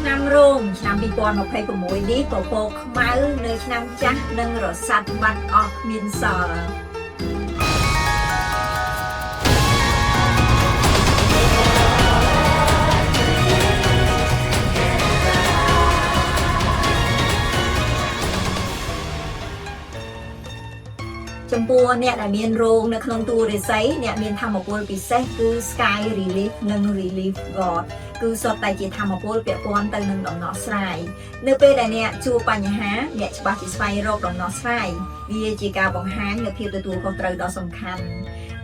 ឆ្នាំរោងឆ្នាំ2026នេះពពកខ្មៅនៅឆ្នាំចាស់នឹងរសាត់បាត់អស់គ្មានសល់ ចំពោះអ្នកដែលមានរោងនៅក្នុងតួរាសីអ្នកមានធម៌ពលពិសេសគឺ Sky Relief និង Relief God គឺសុទ្ធតែជាធម៌ពលពាក់ព័ន្ធទៅនឹងដំណោះស្រាយនៅពេលដែលអ្នកជួបបញ្ហាអ្នកច្បាស់ជាស្វែងរកដំណោះស្រាយវាជាការបង្ហាញនូវភាពទទួលខុសត្រូវដ៏សំខាន់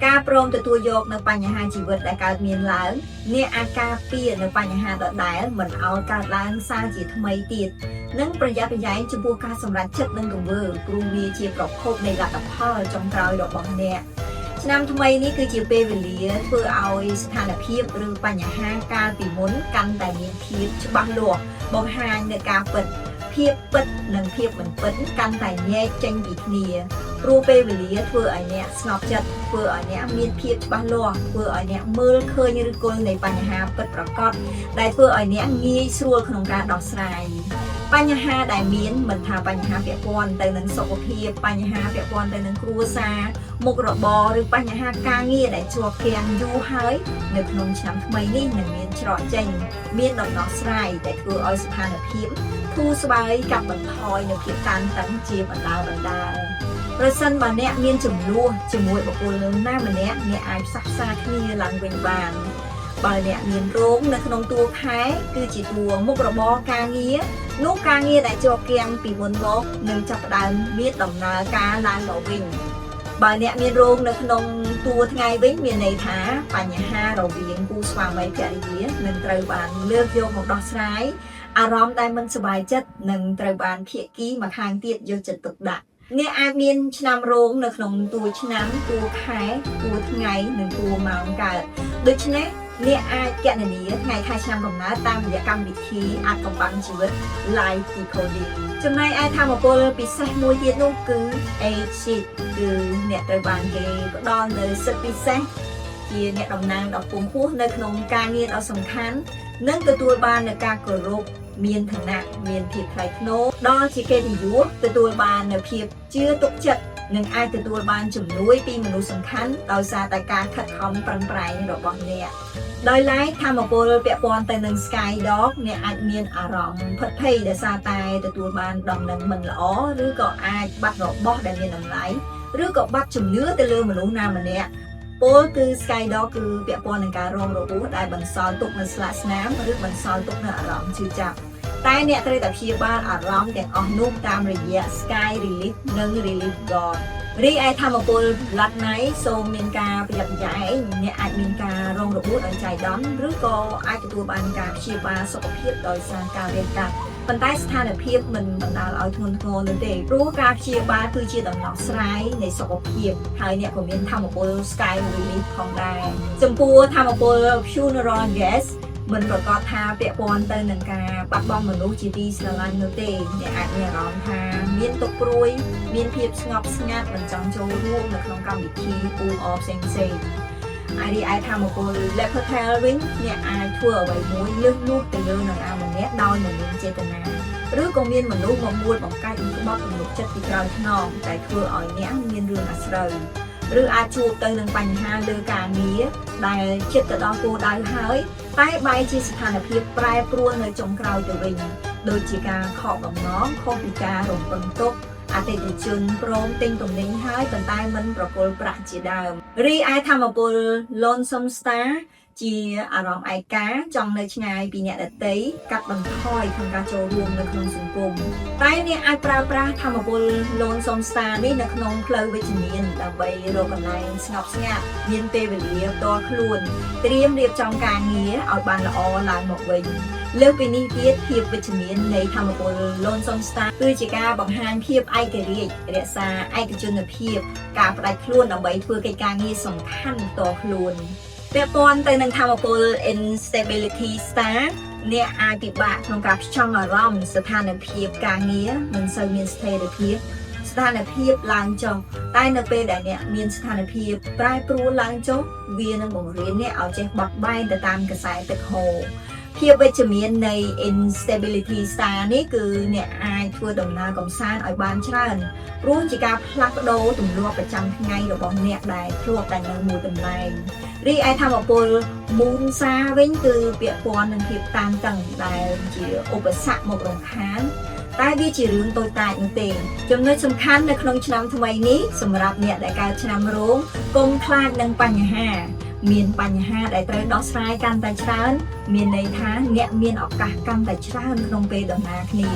ការព្រមទទួលយកនៅបញ្ហាជីវិតដែលកើតមានឡើងអ្នកអាចការពារនៅបញ្ហាដដែលមិនឲ្យកើតឡើងសារជាថ្មីទៀត និងប្រយ័ត្នប្រយែងចំពោះការសម្រេចចិត្តនិងទង្វើព្រោះវាជាប្រភពនៃលទ្ធផលចុងក្រោយរបស់អ្នកឆ្នាំថ្មីនេះគឺជាពេលវេលាធ្វើឲ្យស្ថានភាពឬបញ្ហាកាលពីមុនកាន់តែមានភាពច្បាស់លាស់បង្ហាញនូវការពិតភាពពិតនិងភាពមិនពិតកាន់តែញែកចេញពីគ្នាព្រោះពេលវេលាធ្វើឲ្យអ្នកស្ងប់ចិត្តធ្វើឲ្យអ្នកមានភាពច្បាស់លាស់ធ្វើឲ្យអ្នកមើលឃើញឫសគល់នៃបញ្ហាពិតប្រាកដដែលធ្វើឲ្យអ្នកងាយស្រួលក្នុងការដោះស្រាយ បញ្ហាដែលមានមិនថាបញ្ហាពាក់ព័ន្ធទៅនឹងសុខភាពបញ្ហាពាក់ព័ន្ធទៅនឹងគ្រួសារមុខរបរឬបញ្ហាការងារដែលជាប់គាំងយូរហើយនៅក្នុងឆ្នាំថ្មីនេះនឹងមានច្រកចេញមានដំណោះស្រាយដែលធ្វើឲ្យស្ថានភាពធូរស្បើយកាត់បន្ថយនូវភាពតានតឹងជាបណ្ដើរបណ្ដើរប្រសិនបើអ្នកមានចំនួនជាមួយបុគ្គលណាម្នាក់អ្នកអាចផ្សះផ្សាគ្នាឡើងវិញបានបើអ្នកមានរោងនៅក្នុងតួខែគឺជាតួមុខរបរការងារ នោះការងារដែលជាប់គាំងពីមុនមកនឹងចាប់ផ្ដើមមានដំណើរការឡើងមកវិញបើអ្នកមានរោងនៅក្នុងតួថ្ងៃវិញមានន័យថាបញ្ហារវាងគូស្វាមីភរិយានឹងត្រូវបានលើកយកមកដោះស្រាយអារម្មណ៍ដែលមិនសប្បាយចិត្តនឹងត្រូវបានភាគីម្ខាងទៀតយកចិត្តទុកដាក់អ្នកអាចមានឆ្នាំរោងនៅក្នុងតួឆ្នាំតួខែតួថ្ងៃនិងតួម៉ោងកើតដូច្នេះអ្នកអាចគណនាថ្ងៃខែឆ្នាំកំណើតតាមរយៈកម្មវិធីអាចកំបាំងជីវិត Live Decoding ចំណែកឯធម៌ពលពិសេសមួយទៀតនោះគឺ Age Sheet គឺអ្នកត្រូវបានគេផ្ដល់នូវសិទ្ធិពិសេសជាអ្នកតំណាងដ៏ខ្ពង់ខ្ពស់នៅក្នុងការងារដ៏សំខាន់និងទទួលបាននូវការគោរពមានឋានៈមានភាពថ្លៃថ្នូរដល់ជាកិត្តិយសទទួលបាននូវភាពជឿទុកចិត្តនិងអាចទទួលបានជំនួយពីមនុស្សសំខាន់ដោយសារតែការខិតខំប្រឹងប្រែងរបស់អ្នក ដោយឡែកធម៌ពលពាក់ព័ន្ធទៅនឹង Sky Dog អ្នកអាចមានអារម្មណ៍ភិតភ័យដោយសារតែទទួលបានដំណឹងមិនល្អឬក៏អាចបាត់របស់ដែលមានតម្លៃឬក៏បាត់ជំនឿទៅលើមនុស្សណាម្នាក់ពលគឺ Sky Dog គឺពាក់ព័ន្ធនឹងការរងរបួសដែលបន្សល់ទុកនូវស្លាកស្នាមឬបន្សល់ទុកនូវអារម្មណ៍ឈឺចាប់តែអ្នកត្រូវតែព្យាបាលអារម្មណ៍ទាំងអស់នោះតាមរយៈ Sky Relief និង Relief God រីឯធម៌ពល Blood Knight សូមមានការប្រយ័ត្នប្រយែងអ្នកអាចមានការរងរបួសដោយចៃដន្យឬក៏អាចទទួលបានការព្យាបាលសុខភាពដោយសារការវះកាត់ប៉ុន្តែស្ថានភាពមិនបណ្ដាលឲ្យធ្ងន់ធ្ងរនោះទេព្រោះការព្យាបាលគឺជាដំណោះស្រាយនៃសុខភាពហើយអ្នកក៏មានធម៌ពល Sky Relief ផងដែរចំពោះធម៌ពល Funeral Guest មិនប្រកាសថាពាក់ព័ន្ធទៅនឹងការបាត់បង់មនុស្សជាទីស្រឡាញ់នោះទេអ្នកអាចមានអារម្មណ៍ថាមានទុក្ខព្រួយ មានភាពស្ងប់ស្ងាត់មិនចង់ចូលរួមនៅក្នុងកម្មវិធីអ៊ូអរផ្សេងផ្សេងហើយរីឯធម៌ពល Leopard Tail វិញអ្នកអាចធ្វើអ្វីមួយលើសលួសទៅលើនរណាម្នាក់ដោយមិនមានចេតនាឬក៏មានមនុស្សមកមួលបង្កាច់ក្បត់ទំនុកចិត្តពីក្រោយខ្នងតែធ្វើឲ្យអ្នកមានរឿងអាស្រូវឬអាចជួបទៅនឹងបញ្ហាលើការងារដែលចិត្តទៅដល់គោលដៅហើយតែបែរជាស្ថានភាពប្រែប្រួលនៅចុងក្រោយទៅវិញដូចជាការខកបំណងខុសពីការរំពឹងទុក អតិថិជនព្រមទិញទំនិញហើយប៉ុន្តែមិនប្រគល់ប្រាក់ជាដើមរីឯធម៌ពល Lonesome Star ជាអារម្មណ៍ឯកាចង់នៅឆ្ងាយពីអ្នកដទៃកាត់បន្ថយក្នុងការចូលរួមនៅក្នុងសង្គមតែអ្នកអាចប្រើប្រាស់ធម៌ពល Lonesome Star នេះនៅក្នុងផ្លូវវិជ្ជមានដើម្បីរកកន្លែងស្ងប់ស្ងាត់មានពេលវេលាផ្ទាល់ខ្លួនត្រៀមរៀបចំការងារឲ្យបានល្អឡើងមកវិញ លើសពីនេះទៀតភាពវិជ្ជមាននៃធម៌ពល Lonesome Star គឺជាការបង្ហាញភាពឯករាជ្យរក្សាឯកជនភាពការផ្ដាច់ខ្លួនដើម្បីធ្វើកិច្ចការងារសំខាន់ផ្ទាល់ខ្លួនពាក់ព័ន្ធទៅនឹងធម៌ពល Instability Star អ្នកអាចពិបាកក្នុងការផ្ចង់អារម្មណ៍ស្ថានភាពការងារមិនសូវមានស្ថិរភាពស្ថានភាពឡើងចុះតែនៅពេលដែលអ្នកមានស្ថានភាពប្រែប្រួលឡើងចុះវានឹងបង្រៀនអ្នកឲ្យចេះបត់បែនទៅតាមខ្សែទឹកហូរ។ ភាពវិជ្ជមាននៃ instability star នេះគឺអ្នកអាចធ្វើដំណើរកម្សាន្តឲ្យបានច្រើនព្រោះជាការផ្លាស់ប្ដូរទម្លាប់ប្រចាំថ្ងៃរបស់អ្នកដែលធ្លាប់តែនៅមួយកន្លែងរីឯថាមពល Moon Star វិញគឺពាក់ព័ន្ធនឹងភាពតានតឹងដែលជាឧបសគ្គមករំខាន តែវាជារឿងតូចតាចនោះទេចំណុចសំខាន់នៅក្នុងឆ្នាំថ្មីនេះសម្រាប់អ្នកដែលកើតឆ្នាំរោងកុំខ្លាចនឹងបញ្ហា មានបញ្ហាដែលត្រូវដោះស្រាយកាន់តែច្រើន មានន័យថាអ្នកមានឱកាសកាន់តែច្រើនក្នុងពេលដំណើរគ្នា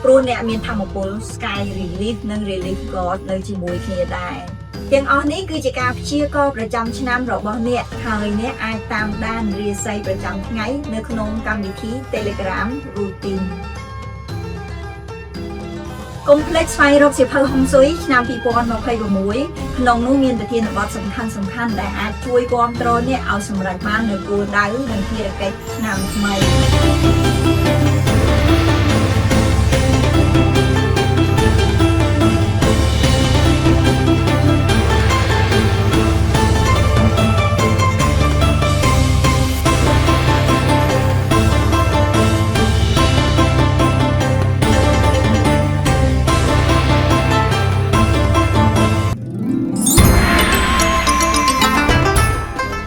ព្រោះអ្នកមានថាមពល Sky Relief និង Relief God នៅជាមួយគ្នាដែរទាំងអស់នេះគឺជាការព្យាករណ៍ប្រចាំឆ្នាំរបស់អ្នកហើយអ្នកអាចតាមដានរាសីប្រចាំថ្ងៃនៅក្នុងកម្មវិធី Telegram Routine កុំភ្លេចស្វែងរកសៀវភៅហុងស៊ុយឆ្នាំ2026ក្នុងនោះមានប្រធានបទសំខាន់សំខាន់ដែលអាចជួយគាំទ្រអ្នកឲ្យសម្រេចបាននូវគោលដៅនិងភារកិច្ចឆ្នាំថ្មី។